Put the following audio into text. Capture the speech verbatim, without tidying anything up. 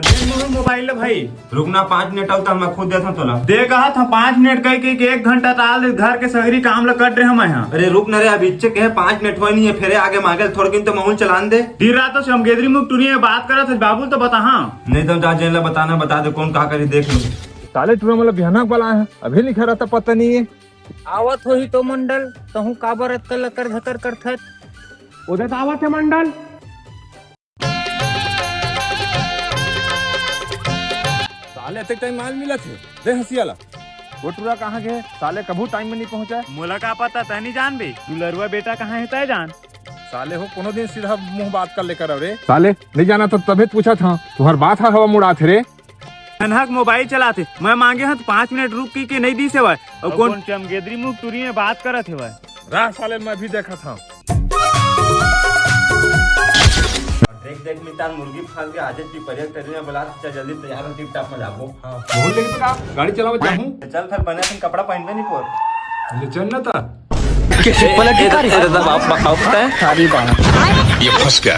दे मोर मोबाइल ले भाई। रुकना, पाँच मिनट अउ त मैं खुद देथंव तोला। दे कहा था पाँच मिनट कह के, के एक घंटा टाल दे, घर के सगरी काम ला कर रहे हम यहाँ। अरे रुक ना रे, अब इच्छे कहे पाँच मिनट होय नहीं है, फेरे आगे मांगे थोड़किन तो माहौल चलान दे। दिन रात तो समगेदरी मुख टुरी में बात करत है, बाबू तो बता हाँ। नहीं तो जा जेन ला बताना बता दे, कौन का करी देख लो। साले टुरा मतलब भयानक बला है, अभी लिखा रहता पता नहीं है। आवत होही तो मंडल, तहूँ काबर अतका लकर झकर करथत? ओदे तो आवत है मंडल। साले अतेक टाइम माल मिलत हे, दे हंसिया ला। वो टुरा कहाँ गे? साले कभू टाइम में नहीं पहुंचा। मोला का पता, तै नहीं जानबे। दुलरुआ बेटा कहाँ है, तै जान। साले हो, कोनो दिन सीधा मुंह बात कर लेकर रे। साले नहीं जाना तो तभी पूछा था, तुम्हार बात हा हवा मुड़ात हे रे। धनहक मोबाइल चलाथे, मैं मांगे हंव तो पाँच मिनट रुक के, के नहीं दीस हेवय। अउ अउ कौन कौन चमगेदरी मुख टुरी में बात करत हेवय? रह साले, मैं भी देखत हंव। देख देख मितान, मुर्गी फंस गया, आज पिपरिया टरिया बला, चल जल्दी तैयार हो, टिप टाप में जाबो। हाँ, बहुत लेट का गाड़ी चलावत जाहूं। चल फिर बने अपन कपड़ा पहनबे नहीं पोर। ले चल ना ता। कैसे ए, पलट ए, गया रे? ए, दादा, बाप, बाप, बाप का है? सारी बात। ये फंस गया।